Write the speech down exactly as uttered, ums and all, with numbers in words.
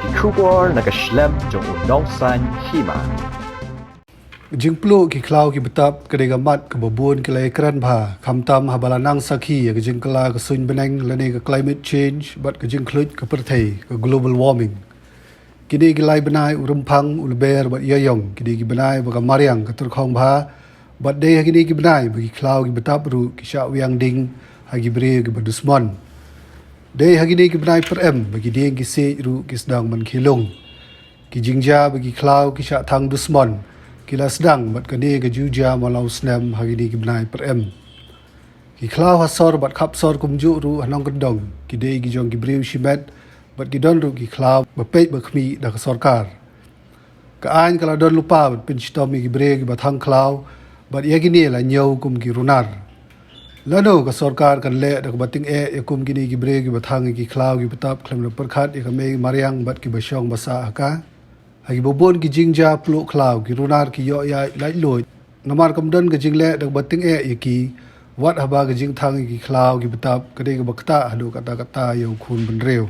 Ki khubor na ka shlem jong u nongsan hima. Jingpluh ki khlaw ki btap ka dei ka mat kaba bun ki la ïakren bha, khamtam haba la nang sakhi ïa ka jingkylla ka suiñ bneng lane ka climate change bad ka jingkhluit ka pyrthei, ka global warming. Kine ki lai bnai, u rymphang, u lber bad ïoïong, kine ki bnai ba ka mariang ka tyrkhong bha, bad dei ha kine ki bnai ba ki khlaw ki btap ruh ki shah wiang ding ha ki briew kiba dusmon. Dei ha kine ki bnai pyrem ba ki dieng ki siej ruh ki sdang ban khie lung. Ki jingjia ba ki khlaw ki shah thang dusmon ki la sdang bad kane ka ju jia maw la u snem ha kine ki bnai pyrem. Ki khlaw ha sor bad khap sor kumjuh ruh ha nongkyndong ki dei ki jong ki briew shimet, bad ki don ruh ki khlaw ba peit ba khmih da ka sorkar. Ka aiñ ka la don lypa bad pynshitom ïa ki briew kiba thang khlaw, bad ïa kine la ñiew kum ki runar. Lano ka sorkar kan leh da kaba tyngeh ïa kum kine ki briew kiba thang ïa ki khlaw ki btap khlem da pyrkhat ïa ka mei mariang bad kiba shong ba sah ha ka? Ha kiba bun ki jingjia pluh khlaw, ki runar ki ïoh ïaid laitluid namar kam don ka jingleh da kaba tyngeh ïa ki, wat haba ka jingthang ïa ki khlaw ki btap ka dei kaba ktah haduh katta katta ïa u khun bynriew.